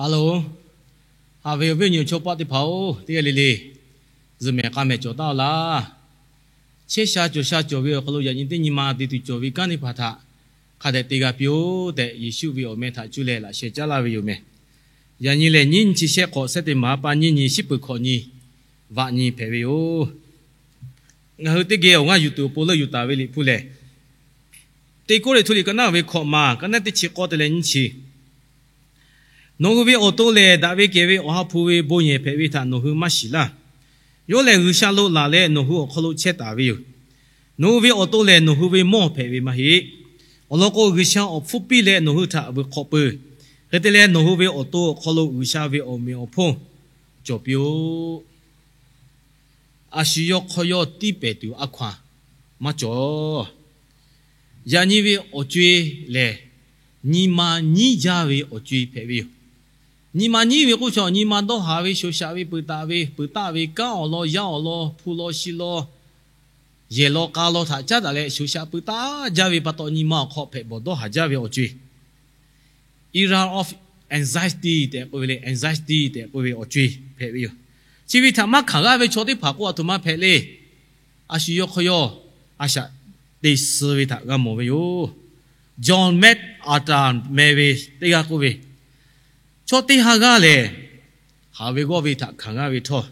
Hello, haꞈ ve awˬ viˉ awˬ nyi awˬ chawˇ paˆ teˇ hpaˍ-oˬ, teˇ g'aˇ le le zuhꞈ mehˍ k'a mehˍ cawˬ taˉ-oˆ laˇ. Chehˇ sha cawˬ sha cawˬ ve awˬ hk'aw lo yaꞈ nyi teˇ nyi ma te tuˬ cawˬ ve kanˉ teˇ hpaˍ htaꞈ hk'a dehꞈ te g'a piˇ-oˆ tehꞈ, Yeˍsuˆ ve awˬ meh htaꞈ cuˇ leh laꞈ sheh caˉ laˇ ve yoˬ mehˍ. Yaꞈ nyi lehˬ, nyiˇ nyi chi shehˆ hk'awꞈ, September pa nyiˇ nyi, shiˉ peuˬ hkawꞈ nyi, vaꞈ nyi hpehꞈ ve yoˬ. Ngaˬ hui teˇ geh awˬ g'aˇ yuˬ tuˬ awˬ pon leuˆ yuˬ taˍ ve Liꞈ hpu lehˬ, Teˇ Kawˇrenˍhtuˆ liꞈ ka naˉ ve hkawꞈ ma, ka naˉ teˇ chi k'awˇ te leh nyiˇ chi. Nawˬ hui ve awˬ to lehˬ, daꞈ ve kehˬ ve Awˬ ha hpu ve bon yehˬ hpehꞈ ve htaꞈ nawˬ hui maˇ shiˍ laˇ. Yawˇ lehˬ, G'uiˬsha lo laˬ leh nawˬ hui awˬ hk'aw lo chehˇ taˍ ve yoˬ. Nawˬ hui ve awˬ to lehˬ, nawˬ hui ve mawˇ hpehꞈ ve maˇ heˆ. Awˬ lawn k'o, G'uiˬsha awˬ hpfuhˇ piˇ leh nawˬ hui htaꞈ vuiˬ hk'awꞈ peuˬ. Hk'e te leh, nawˬ hui ve awˬ to awˬ hk'aw lo G'uiˬsha ve awˬ meꞈ awˬ hponˇ cawˬ piˇ-oˆ. A shu yawˇ hk'aw yawˇ tiˇ pehˍ tuˬ a hkaw-anˬ maˇ cawˬ. Yaꞈ nyi ve awˬ co-e lehˬ, nyi ma nyiˉ jaˇ ve awˬ co-e hpehꞈ ve yoˬ. Nyi ma nyiˉ ve k'oˆ chaw, nyi ma dawˇ haˍ ve, shoˍ shaꞈ ve, peuˬ taˍ ve, peuˬ taˆ ve, kanˉ awˬ lawn, yaˇ awˬ lawn, hpu lawn, shi lawn, yehˬ lawn, k'a lawn htaꞈ caˉ taˍ leh shoˍ shaꞈ peuˬ taˆ jaˇ ve pa taw, nyi ma awˬ hk'aw hpehꞈ bawˬ dawˇ haˍ jaˇ ve awˬ co-e, era of anxiety tehꞈ k'oˆ ve le, anxiety tehꞈ k'oˆ ve awˬ co-e hpehꞈ ve yoˬ. Chi ve htaꞈ maˇ hkanˍ g'aˇ ve chaw teˇ hpaˍ k'o, aˬ htoꞈ ma hpehꞈ le. A shu yawˇ hk'aw yawˇ a shaꞈ te suh ve htaꞈ g'a mawˬ ve yoˬ. John MacArthur meh ve teˇ g'aˇ k'oˆ ve, Chaw teˇ ha g'aˇ lehˬ, haˍ ve g'awˇ ve htaꞈ hkanˍ g'aˇ ve htawˇ,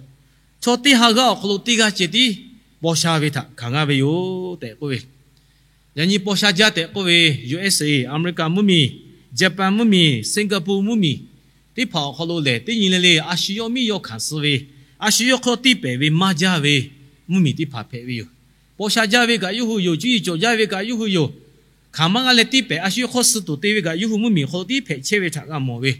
chaw teˇ ha g'aˇ awˬ hk'aw lo teˇ g'aˇ ceh tiˉ paw sha ve htaꞈ hkanˍ g'aˇ ve yoˬ tehꞈ k'oˆ ve. Yaꞈ nyi paw sha jaˇ tehꞈ k'oˆ ve, U S A, America mvuhˇmiˬ, Japan mvuhˇmiˬ, Singapore mvuhˇmiˬ teˇ hpaˍ awˬ hk'aw lo lehˬ, teˇ nyi le le a shu yawˇ miˇ yawˇ hkanˍ suh ve, a shu yawˇ hk'aw tiˇ pehˍ ve maˇ jaˇ ve mvuhˇmiˬ teˇ hpaˍ hpehꞈ ve yoˬ. Paw sha jaˇ ve kaꞈ yawˇ hui yoˬ. Cuˇ yiˍ cawˬ jaˇ ve kaꞈ yawˇ hui yoˬ. Hkanˍ maˇ g'a leh tiˇ pehˍ, a shu yawˇ hk'aw suh tuˬ te ve kaꞈ yawˇ hui mvuhˇmiˬ awˬ hk'aw lo tiˉ hpehꞈ chehˇ ve htaꞈ g'a mawˬ ve.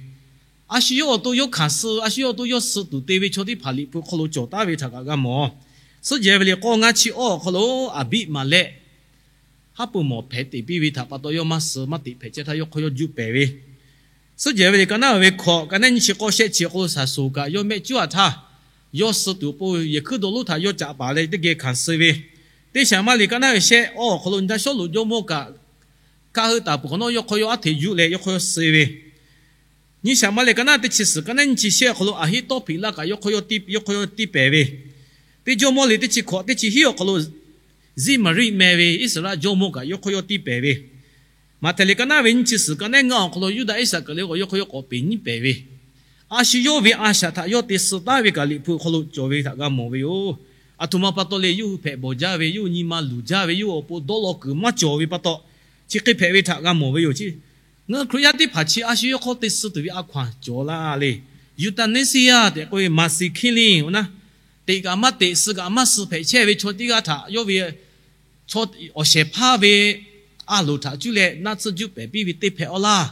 A shu yawˇ awˬ to yawˇ hkanˍ suh, a shu yawˇ awˬ to yawˇ suh tuˬ te ve chaw teˇ hpaˍ Liꞈ hpu hk'aw lo cawˬ taˉ ve htaꞈ kaꞈ g'a mawˬ. Suhˉ jehˬ ve liꞈ k'awˇ ngaˇ chi awˇ awˬ hk'aw lo Aˍbiˆmaˍlehˆ haˉ pui mawˬ hpehꞈ teꞈ piˇ ve htaꞈ pa taw, yawˇ maˇ suh maˇ teꞈ hpehꞈ chehˇ htaˇ, yawˇ hk'aw yawˇ juˆ pehˍ ve. Suhˉ jehˬ ve liꞈ ka naˉ ve hkawꞈ, ka naˉ nyiˇ chi k'awˇ shehˆ chi awˬ hk'aw lo shaˍ shoˍ kaꞈ yawˇ mehˆ cuˉ a htaˇ, yawˇ suh tuˬ awˬ pon yehˬ hkuiˉ dawˇ lonˉ htaꞈ yawˇ caꞈ paˍ leh teˇ geh hkanˍ suh ve. Teˇ Shaˍmaˍriˆ ka naˉ ve shehˆ awˇ awˬ hk'aw lo nyi htaˇ Sawˉluꞈ jawˇmawˇ kaꞈ kaˇ heuˆ taˍ peuˬ hk'awꞈ nawˉ, yawˇ hk'aw yawˇ aˉ hteꞈ juˆ leh yawˇ hk'aw yawˇ suh ve. Nyiˇ Shaˍmaˍriˆ ka naˉ teˇ chi suhˍ, ka naˉ nyiˇ chi shehˆ awˬ hk'aw lo Aˍhiˆtawˇhpeꞈ laˇ kaꞈ yawˇ hk'aw yawˇ tiˇ pehˍ ve. Teˇ Jawˇmawˇ liꞈ teˇ chi hkawꞈ teˇ chi hiˉ awˬ hk'aw lo Ziˉmaˍriˆ meh ve Iˉsaˍreˍlaˆ jawˇmawˇ kaꞈ yawˇ hk'aw yawˇ tiˇ pehˍ ve. Maꞈhtehˍ liꞈ ka naˉ ve nyiˇ chi suhˍ, ka naˉ ngaˇ awˬ hk'aw lo Yuˇdaꞈ Iˉsaˍkaˍriˍoˆ kaꞈ yawˇ hk'aw yawˇ k'awꞈ peˍ nyiˉ pehˍ ve. A shu yawˇ ve a shaꞈ htaꞈ yawˇ te suh taˉ ve kaꞈ Liꞈ hpu awˬ hk'aw lo cawˬ ve htaꞈ g'a mawˬ ve yoˬ. Aˬ htoꞈ ma pa taw le, yawˇ hui hpehꞈ bawˬ jaˇ ve, yawˇ hui nyi ma luˬ jaˇ ve, yawˇ hui awˬ pon dawˇ law kuiˬ maˇ cawˬ ve pa taw, chi hk'e hpehꞈ ve htaꞈ g'a mawˬ ve yoˬ. Ngaˬ hui Hkriꞈ yaˇ teˇ hpaˍ chi a shu yawˇ hk'aw te suh tuˬ ve a hkaw-anˬ cawˬ laˇ le. Euthanasia tehꞈ k'oˆ ve, mercy killing oˬ naˉ, teꞈ kaꞈ maˇ teꞈ, suh kaꞈ maˇ suh hpehꞈ chehˇ ve chaw teˇ g'aˇ htaꞈ yawˇ ve chaw awˬ shehˍ hpaˇ ve a loˍ htaꞈ cuˇ leh naˆ tsuhˇ juˆ pehˍ piˇ ve teˇ hpehꞈ awˬ laˇ.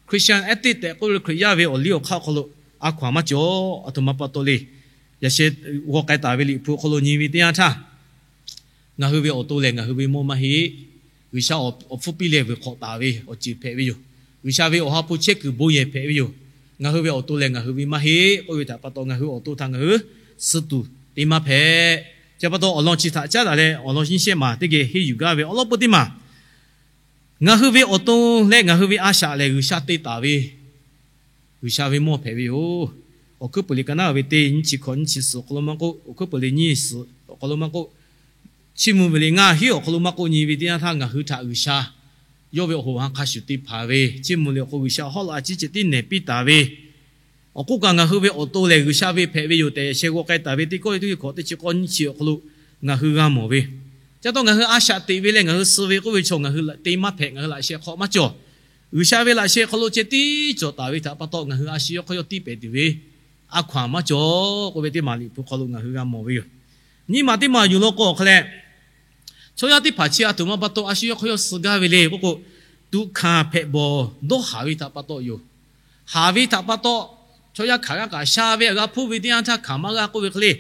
Christian ethic tehꞈ k'oˆ ve Hkriꞈ yaˇ ve awˬ liˇ awˬ hk'aˇ awˬ hk'aw lo a hkaw-anˬ maˇ cawˬ. Aˬ htoꞈ ma pa taw le. Yaꞈ sheh g'aw k'ai taˍ ve Liꞈ hpu awˬ hk'aw lo nyi ve teˇ yanˇ htaˇ, ngaˬ hui ve awˬ to lehˬ ngaˬ hui ve mawˇ maˇ heˆ. G'uiˬsha awˬ hpfuhˇ piˇ leh vuiˬ hk'awꞈ taˍ ve awˬ ceuˬ hpehꞈ ve yoˬ. G'uiˬsha ve Awˬ ha hpu chehˇ kuiˬ bon yehˬ hpehꞈ ve yoˬ. Ngaˬ hui ve awˬ to lehˬ ngaˬ hui ve maˇ heˆ k'oˆ ve htaꞈ pa taw, ngaˬ hui awˬ to htaꞈ ngaˬ hui suh tuˬ te maˇ hpehꞈ. Chi pa taw awˬ lawn chi htaꞈ caˉ daꞈ leh awˬ lawn nyiˇ shehˆ maˬ teˇ geh henˇ yuˬ gaˇ ve awˬ lawn peu teˇ maˬ, ngaˬ hui ve awˬ to leh ngaˬ hui ve a shaꞈ lehˬ G'uiˬsha te taˍ ve G'uiˬsha ve mawˇ hpehꞈ ve yoˬ. Awˬ hkuiˉ puiˍ liꞈ ka naˉ ve teˇ nyiˇ chi hkawꞈ nyiˇ chi suhˍ awˬ hk'aw lo maˇ k'oˆ, awˬ hkuiˉ puiˍ liꞈ nyiˇ suhˍ awˬ hk'aw lo maˇ k'oˆ, Chiˇ mvuh ve liꞈ ngaˇ hiˉ awˬ hk'aw lo maˇ k'oˆ nyi ve teˇ yanˇ htaˇ, ngaˬ hui htaꞈ G'uiˬsha yawˇ ve awˬ hoꞈ ha hk'a shuˍ te hpanˍ ve, Chiˇ mvuh liꞈ awˬ hk'aw G'uiˬsha hawˉ laꞈ a ciˉ ceh tiˉ nehˬ piˇ taˍ ve, awˬ k'oˆ kaꞈ ngaˬ hui ve awˬ to lehˬ G'uiˬsha ve hpehꞈ ve yoˬ tehꞈ sheh g'aw k'ai taˍ ve Teˇ Kawˇrenˍhtuˆ hkawꞈ teˇ chi k'awˇ nyiˇ chi awˬ hk'aw lo ngaˬ hui g'a mawˬ ve. Chi pa taw ngaˬ hui a shaꞈ teꞈ ve leh ngaˬ hui suh ve k'oˆ ve chaw ngaˬ hui te maˇ hpehꞈ, ngaˬ hui laꞈ sheh hk'aw maˇ cawˬ. G'uiˬsha ve laꞈ sheh hk'aw lo ceh tiˉ cawˬ taˍ ve htaꞈ pa taw, ngaˬ hui a shu yawˇ hk'aw yawˇ tiˇ pehˍ tuˬ ve a hkaw-anˬ maˇ cawˬ k'oˆ ve teˇ maˬ Liꞈ hpu hk'aw lo ngaˬ hui g'a mawˬ ve yoˬ. Nyiˇ maˬ teˇ maˬ yuˬ law k'o awˬ hk'a leh, chaw yaˇ teˇ hpaˍ chi aˬ htoꞈ ma pa taw a shu yawˇ hk'aw yawˇ suh gaˇ ve le k'oˆ k'o, tuꞈ hkanˍ hpehꞈ bawˬ dawˇ haˍ ve htaꞈ pa taw yoˬ. Haˍ ve htaꞈ pa taw, chaw yaˇ hkanˍ g'aˇ kaꞈ sha ve g'a hpuˇ ve teˇ yanˇ htaˇ hkanˍ maˇ g'a k'oˆ ve hk'e le,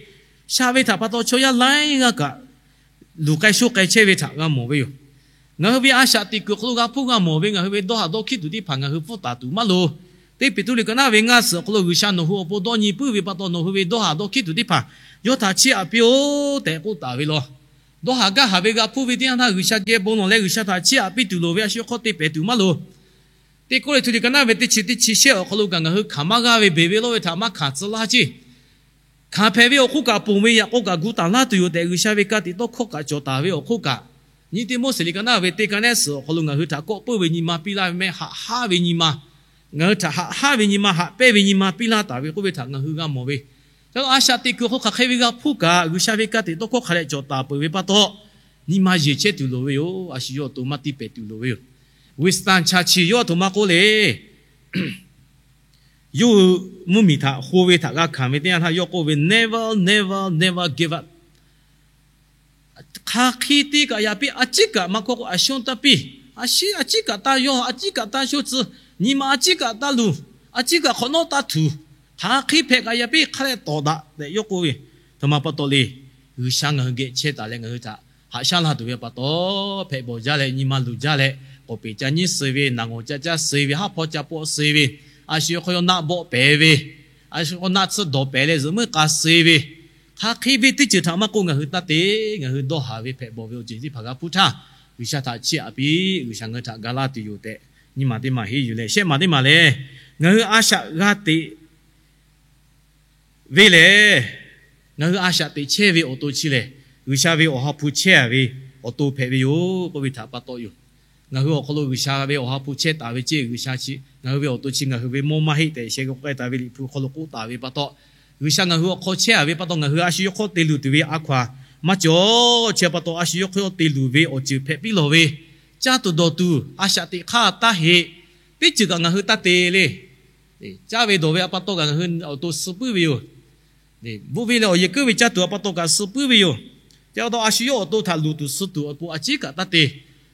sha ve htaꞈ pa taw chaw yaˇ laiˉ g'aˇ kaꞈ luˬ k'ai shoˆ k'ai chehˇ ve htaꞈ g'a mawˬ ve yoˬ. Ngaˬ hui ve a shaꞈ teꞈ kuiˬ awˬ hk'aw lo g'a hpuˇ g'a mawˬ ve ngaˬ hui ve dawˇ haˍ dawˇ hkiˉ tuˬ teˇ hpaˍ ngaˬ hui pfuhˇ taˍ tuˬ maˇ loˍ. Teˇ Peˍtruˆ liꞈ ka naˉ ve ngaˇ suhˍ awˬ hk'aw lo G'uiˬsha nawˬ hui awˬ pon dawˇ nyi puiˉ ve pa taw nawˬ hui ve dawˇ haˍ dawˇ hkiˉ tuˬ teˇ hpaˍ yawˇ htaꞈ chiˇ aꞈ piˇ-oˆ tehꞈ k'oˆ taˍ ve law. Dawˇ haˍ gaˇ haˍ ve g'a hpuˇ ve teˇ yanˇ htaˇ G'uiˬsha geh bon lawˬ leh G'uiˬsha htaꞈ chiˇ aꞈ piˇ tuˬ loˍ ve, a shu yawˇ hk'aw te pehˍ tuˬ maˇ loˍ. Teˇ Kawˇrenˍhtuˆ liꞈ ka naˉ ve teˇ chi teˇ chi shehˆ awˬ hk'aw lo kaꞈ ngaˬ hui hkanˍ maˇ g'aˇ ve beˬ ve lawˇ ve htaꞈ maˇ hkanˍ tcuh laˇ ceˇ. Hkanˍ hpehꞈ ve awˬ hk'oˆ kaꞈ, ponˬ ve yaꞈ k'o kaꞈ gu taˍ laˇ tuˬ yoˬ tehꞈ, G'uiˬsha ve ka tiꞈ tawˇ hkawˇ kaꞈ cawˬ taˍ ve awˬ hk'oˆ kaꞈ, nyi teˇ Moˉseˍ liꞈ ka naˉ ve teˇ ka nehˉ suhˍ awˬ hk'aw lo ngaˬ hui htaꞈ kawˆ peuˇ ve nyi ma piˇ laˇ ve mehˆ, haꞈ haˉ ve nyi ma, ngaˬ hui htaꞈ haꞈ haˉ ve nyi ma, haꞈ pehnˇ ve nyi ma piˇ laˇ taˍ ve k'oˆ ve htaꞈ ngaˬ hui g'a mawˬ ve. Ca lo a shaꞈ teꞈ kuiˬ awˬ hk'aw hk'aˬ hk'e ve g'a hpuˇ kaꞈ, G'uiˬsha ve ka tiꞈ tawˇ hkawˇ hk'a dehꞈ cawˬ taˍ peuˬ ve pa taw, nyi ma yeˬ chehˇ tuˬ loˍ ve yoˬ. A shu yawˇ awˬ to maˇ tiˇ pehˍ tuˬ loˍ ve yoˬ. Winston Churchill yawˇ a htoꞈ ma k'oˆ le. Yawˇ hui mvuhˇmiˬ htaꞈ ho ve htaꞈ g'a hkanˍ ve teˇ yanˇ htaˇ yawˇ k'oˆ ve, Never, never, never give up. Hk'aˬ hk'e te kaꞈ yaꞈ piˇ, a ciˉ kaꞈ maˇ hkawˇ k'o, a shonˇ taˇ piˇ, a shinˉ a ciˉ kaꞈ taˇ yawˇ, a ciˉ kaꞈ taˇ shonˇ tcuh, nyi ma a ciˉ kaꞈ taˇ luˬ, a ciˉ kaꞈ hk'awꞈ nawˉ taˇ htuˬ, hk'aˬ hk'e hpehꞈ kaꞈ yaꞈ piˇ, hk'a leh tawˍ daꞈ tehꞈ yawˇ k'oˆ ve. Htoꞈ ma pa taw le. G'uiˬsha ngaˬ hui geh chehˇ taˍ leh ngaˬ hui htaꞈ haꞈ shaˉ laˇ tuˬ ve pa taw, hpehꞈ bawˬ jaˇ leh nyi ma luˬ jaˇ leh, k'awꞈ peˍ ca nyiˇ suh ve, naˬ ngawˬ ca caˇ suh ve, haˉ hpaw ca pawˆ suh ve, a shu yawˇ hk'aw yawˇ naˆ bawˆ pehˍ ve, a shu yawˇ hk'aw naˆ tsuhˇ dawˬ pehˍ leh zuhꞈ muiˉ k'a suh ve, hk'aˬ hk'e ve teˇ ceuˬ htaꞈ maˇ k'oˆ ngaˬ hui taˇ te. Ngaˬ hui dawˇ haˍ ve hpehꞈ bawˬ ve awˬ ceuˬ teˇ hpaˍ g'a hpuˇ htaˇ, G'uiˬsha htaꞈ chiˇ aꞈ piˇ. G'uiˬsha ngaˬ hui htaꞈ ga laˇ tuˬ yoˬ tehꞈ, nyiˇ maˬ teˇ maˬ henˇ yuˬ leh, shehˆ maˬ teˇ maˬ lehˬ, ngaˬ hui a shaꞈ g'a teꞈ ve lehˬ, ngaˬ hui a shaꞈ teꞈ chehˇ ve awˬ to chi lehˬ, G'uiˬsha ve awˬ ha hpu chehˇ a ve awˬ to hpehꞈ ve yoˬ k'oˆ ve htaꞈ pa taw yoˬ. Ngaˬ hui awˬ hk'aw lo G'uiˬsha ve awˬ ha hpu chehˇ taˍ ve ceˇ, G'uiˬsha chi ngaˬ hui ve awˬ to chi ngaˬ hui ve mawˇ maˇ heˆ tehꞈ sheh g'aw k'ai taˍ ve Liꞈ hpu hk'aw lo k'oˆ taˍ ve pa taw, G'uiˬsha ngaˬ hui awˬ hk'aw chehˇ a ve pa taw, ngaˬ hui a shu yawˇ hk'aw te luˬ tuˬ ve a hkaw-anˬ maˇ cawˬ. Chi pa taw, a shu yawˇ hk'aw yawˇ te luˬ ve awˬ ceuˬ hpehꞈ piˇ lawˬ ve, caˇ tuˬ dawˬ tuˬ a shaꞈ teꞈ hk'aˇ taˇ heꞈ, teˇ ceuˬ kaꞈ ngaˬ hui taˇ te le. Caˇ ve dawˬ ve a pa taw kaꞈ ngaˬ hui awˬ to suh puiˉ ve yoˬ. Bvuhˆ ve leh awˬ yehˬ keuˉ ve caˇ tuˬ a pa taw kaꞈ suh puiˉ ve yoˬ. Chi pa taw, a shu yawˇ awˬ to htaꞈ luˬ tuˬ suh tuˬ awˬ pon a ciˉ kaꞈ taˇ te.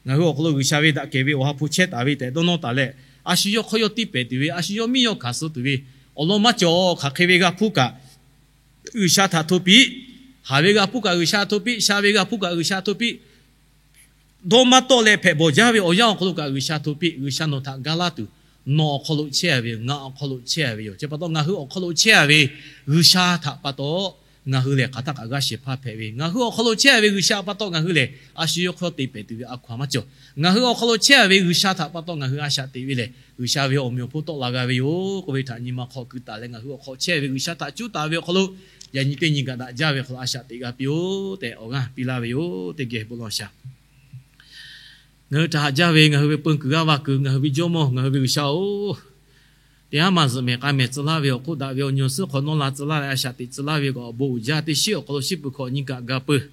Ngaˬ hui awˬ hk'aw lo G'uiˬsha ve daꞈ kehˬ ve awˬ ha hpu chehˇ taˍ ve tehꞈ dawˇ nawˇ taˍ leh, a shu yawˇ hk'aw yawˇ tiˇ pehˍ tuˬ ve, a shu yawˇ miˇ yawˇ hkanˍ suh tuˬ ve awˬ lawn maˇ cawˬ. Hk'aˬ hk'e ve g'a hpuˇ kaꞈ, G'uiˬsha htaꞈ hto piˇ. Haˍ ve g'a hpuˇ kaꞈ G'uiˬsha hto piˇ, sha ve g'a hpuˇ kaꞈ G'uiˬsha hto piˇ. Dawˇ maˇ tawˆ leh hpehꞈ bawˬ jaˇ ve awˬ yanˇ awˬ hk'aw lo kaꞈ G'uiˬsha hto piˇ. G'uiˬsha nawˬ htaꞈ ga laˇ tuˬ, nawˬ awˬ hk'aw lo chehˇ a ve yoˬ, ngaˬ awˬ hk'aw lo chehˇ a ve yoˬ. Chi pa taw, ngaˬ hui awˬ hk'aw lo chehˇ a ve G'uiˬsha htaꞈ pa taw, ngaˬ hui lehˬ hk'aˬ htaˇ kaꞈ g'aˇ shehˍ hpaˇ hpehꞈ ve. Ngaˬ hui awˬ hk'aw lo chehˇ a ve G'uiˬsha pa taw ngaˬ hui lehˬ, a shu yawˇ hk'aw te pehˍ tuˬ ve a hkaw-anˬ maˇ cawˬ. Ngaˬ hui awˬ hk'aw lo chehˇ a ve G'uiˬsha htaꞈ pa taw ngaˬ hui a shaꞈ teꞈ ve lehˬ, G'uiˬsha ve awˬ meꞈ awˬ hponˇ tawˆ la g'a ve yoˬ k'oˆ ve htaꞈ nyi ma hk'aw keu taˍ leh, ngaˬ hui awˬ hk'aw chehˇ ve G'uiˬsha htaꞈ cuˉ taˍ ve awˬ hk'aw lo, yaꞈ nyi teˇ nyi gaꞈ daꞈ jaˇ ve awˬ hk'aw lo a shaꞈ teꞈ g'a piˇ-oˆ tehꞈ awˬ g'aˇ piˇ laˇ ve yoˬ. Teˇ geh bon lawˬ shaˍ. Ngaˬ hui htaꞈ haꞈ jaˇ ve ngaˬ hui ve peu kuiˬ g'aˇ va kuiˬ, ngaˬ hui ve Jawˇmawˇ, ngaˬ hui ve G'uiˬsha-oˬ, teˇ haˉ maˬ zuhꞈ mehˍ k'a mehˍ tcuh laˇ ve awˬ hk'oˆ daꞈ ve awˬ nyi awˬ suhˉ hk'awꞈ nawˉ la tcuh laˇ leh a shaꞈ teꞈ tcuh laˇ ve kaꞈ awˬ bon uiˍ jaˇ. Teˇ shiˉ awˬ hk'aw lo shiˉ pui hkawꞈ nyi kaꞈ ga peuˬ.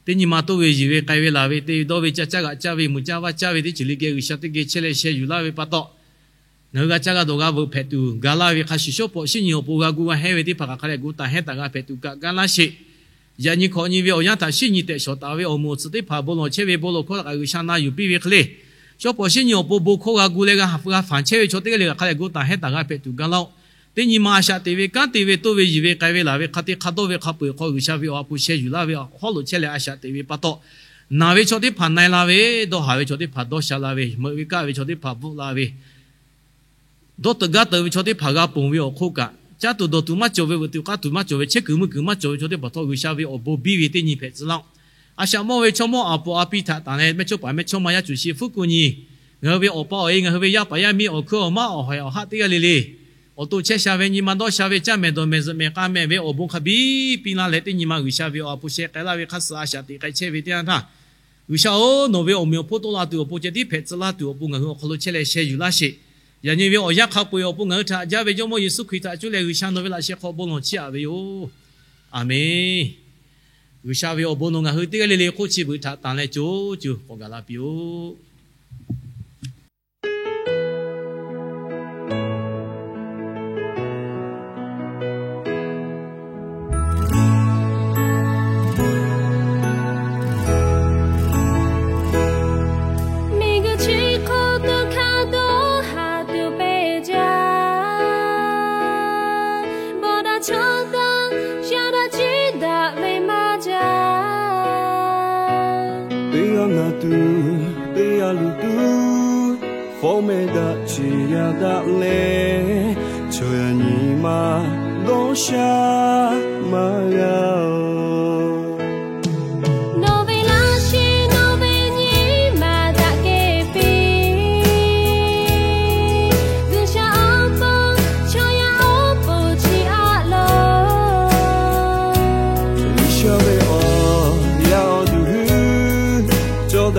Teˇ nyi ma toˇ ve yiˬ ve k'ai ve laˬ ve, te dawˇ ve caˇ caˇ g'aꞈ caˇ ve, mui caˇ vaˇ caˇ ve teˇ ceuˬ le geh G'uiˬsha teˇ geh chehˇ leh sheh yuˬ laˇ ve pa taw, ngaˬ hui g'a caˇ g'a dawˬ g'a veuꞈ hpehꞈ tuˬ ga laˇ ve hk'a shuˍ, shawˉ pawꞈ shiˉ nyi awˬ pon g'a gu g'a hehnˇ ve teˇ hpaˍ kaꞈ hk'a leh gu taˍ hehnˇ taˍ g'a hpehꞈ tuˬ kaꞈ gaˇ laˇ sheˍ. Yaꞈ nyi hkawꞈ nyi ve awˬ yanˇ htaꞈ shiˉ nyi tehꞈ shawˍ taˍ ve awˬ moˍ awˬ tcuhˍ teˇ hpaˍ bon lawˬ chehˇ ve bon lawˬ hkawˇ htaꞈ kaꞈ G'uiˬsha na yuˬ piˇ ve hk'e le, shawˉ pawꞈ shiˉ nyi awˬ pon bon hkawˇ g'a gu leh g'a ha g'a fanˬ chehˇ ve chaw teˇ g'aˇ le kaꞈ hk'a leh gu taˍ hehnˇ taˍ g'a hpehꞈ tuˬ ga laˇ-oˆ. Teˇ nyi ma a shaꞈ teꞈ ve kanˉ te ve toˇ ve yiˬ ve k'ai ve laˬ ve hk'a te hk'a dawˇ ve hk'a peu-eˬ hk'aw G'uiˬsha ve awˬ ha hpu sheh yuˬ laˇ ve awˬ hawˉ lo chehˇ leh a shaꞈ teꞈ ve pa taw, naˬ ve chaw teˇ hpaˍ na-e la ve, dawˇ haˍ ve chaw teˇ hpaˍ dawˇ sha la ve, meuꞈ ve kaˆ ve chaw teˇ hpaˍ bvuhˆ la ve, dawˇ teuꞈ gaˇ teuꞈ ve chaw teˇ hpaˍ g'a ponˬ ve awˬ hk'oˆ kaꞈ, caˇ tuˬ dawˬ tuˬ maˇ cawˬ ve, veuꞈ tuˬ k'aˇ tuˬ maˇ cawˬ ve, chehˇ kuiˬ meuˇ kuiˬ maˇ cawˬ ve chaw teˇ hpaˍ htawˇ G'uiˬsha ve awˬ bon biˇ ve teˇ nyi hpehꞈ tcuh laˇ-oˆ. A shaꞈ mawˇ ve chaw mawˇ a puˍ a pi htaꞈ tanˬ leh mehˇchawˇpaˍ mehˇchawˇma yaˇ cuˬ shi hpfuhˇ kuˬ nyi, ngaˬ hui ve awˬ pa awˬ e, ngaˬ hui ve yaˇ paˍ yaˇ miˇ awˬ hkuiˉ awˬ maˉ awˬ haiˬ awˬ haˆ teˇ g'aˇ le le, awˬ to chehˇ sha ve nyi ma dawˇ sha ve caˇ mehˍ dawˬ mehˍ zuhꞈ mehˍ k'a mehˍ ve awˬ bon hk'a biˇ piˇ laˇ leh, teˇ nyi ma G'uiˬsha ve awˬ ha hpu sheh k'ai laˇ ve hk'a suh a shaꞈ teꞈ k'ai chehˇ ve teˇ yanˇ htaˇ, G'uiˬsha-oˬ, nawˬ ve awˬ meꞈ awˬ hponˇ tawˆ la tuˬ awˬ pon ceh tiˉ hpehꞈ tcuh laˇ tuˬ awˬ pon ngaˬ hui awˬ hk'aw lo chehˇ leh sheh yuˬ laˇ sheˍ. Yaꞈ nyi ve awˬ yanˇ hk'a peu-eˬ awˬ pon ngaˬ hui htaꞈ jaˇ ve Jawˇmawˇ Yeˍsuˆ Hkriꞈ htaꞈ cuˇ leh G'uiˬsha nawˬ ve laꞈ sheh hk'aw bon lawˬ chiˇ aꞈ ve yoˬ. Aˬmenˍ. G'uiˬsha ve awˬ bon nawˬ ngaˬ hui teˇ g'aˇ le le hk'oˆ chi beuꞈ htaꞈ tanˬ leh co co k'awꞈ gaˬ la piˇ-oˆ. Miˬguiˬ chi hk'oˆ dawˇ hk'aˇ dawˇ haˍ tuˬ pehˇ jaˇ. Bawˬ daꞈ chaw daꞈ, shaˍ daꞈ ciˉ daꞈ ve maˇ jaˇ. Teˇ g'aˇ na tuˬ, teˇ g'aˇ luˬ tuˬ, fawˉ meh daꞈ chi yaˇ daꞈ leh, chaw yaˇ nyi ma dawˇ sha maˇ g'a-oˬ. Nawˬ ve laꞈ sheh nawˬ ve nyi ma daꞈ kehˬ piˇ.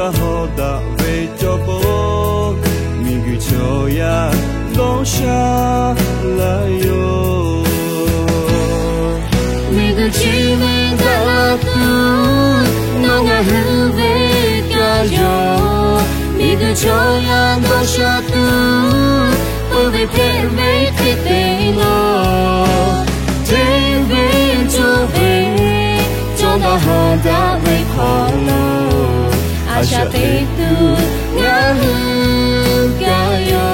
Hawˉ daꞈ ve cawˇ k'o, miˬguiˬ chaw yaˇ dawˇ sha laˇ yoˬ. Miˬguiˬ chi ve daꞈ la tuˬ, nawˬ ngaˬ hui ve kaꞈ yoˬ. Miˬguiˬ chaw yaˇ dawˇ sha tuˬ, peuˬ ve hpehꞈ ve hk'e te lawˬ. Hteˇ ve cawˇ ve, cawˇ daꞈ hawˉ daꞈ ve hk'aw lo, a shaꞈ teꞈ tuˬ ngaˬ hui kaꞈ yoˬ.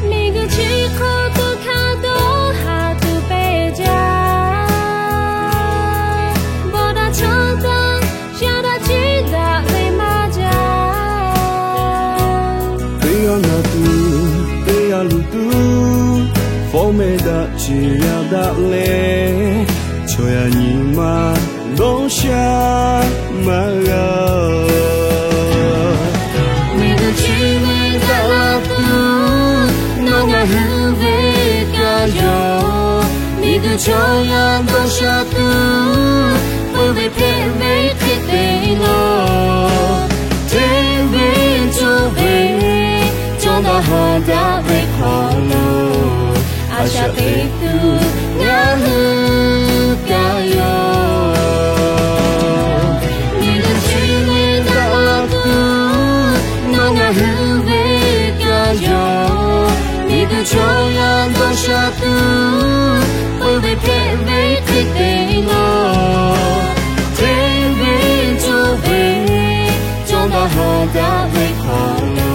Miˬguiˬ chi hk'oˆ tuˬ hk'a dawˇ haˍ tuˬ pehˬ jaˇ. Bawˬ daꞈ chaw taˇ, sha daꞈ chiˇ daꞈ ve maˇ jaˇ. Teˇ g'aˇ na tuˬ, teˇ g'aˇ luˬ tuˬ, fawˉ meh daꞈ chi yaˇ daꞈ leh, chaw yaˇ nyi ma dawˇ sha maˇ g'a. Miˬguiˬ chi ve daꞈ la tuˬ, nawˬ ngaˬ hui ve kaꞈ yoˬ. Miˬguiˬ chaw yaˇ dawˇ sha tuˬ, peuˬ ve hpehꞈ ve hk'e te lawˬ. Hteˇ ve cawˇ ve, cawˇ daꞈ hawˉ daꞈ ve hk'aw lo, a shaꞈ teꞈ tuˬ ngaˬ hui kaꞈ yoˬ. Miˬguiˬ chi ve daꞈ la tuˬ, nawˬ ngaˬ hui ve kaꞈ yoˬ. Miˬguiˬ chaw yaˇ dawˇ sha tuˬ, peuˬ ve hpehꞈ ve hk'e te lawˬ. Hteˇ ve cawˇ ve, cawˇ daꞈ hawˉ daꞈ ve hk'aw lo,